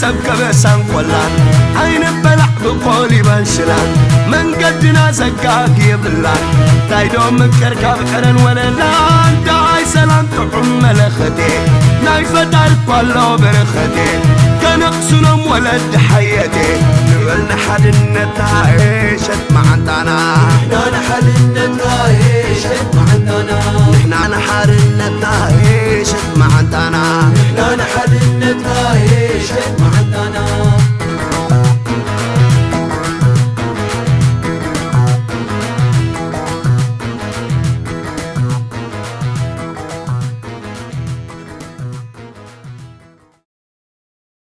ሰብ ከበሳን ቆላን ኣይንበላዕ ብቆሊባን ሽላን መንገድና ዘጋግ የብላን። ታይዶ ምቅር ካብ ዕረን ወለላን ደዓይ ሰላም ጥዑም መለኸቴ ናይ ፈጣሪ እኳ ኣሎ በረኸቴ ከነቕስኖም ወለድ ሓየቴ ንበል ንሓድነትና ሸት መዓንጣና ንሕና ንሓድነትና ሸት መዓንጣና ንሕና ንሓድነትና ሸት መዓንጣና ንሕና ንሓድነትና ሸት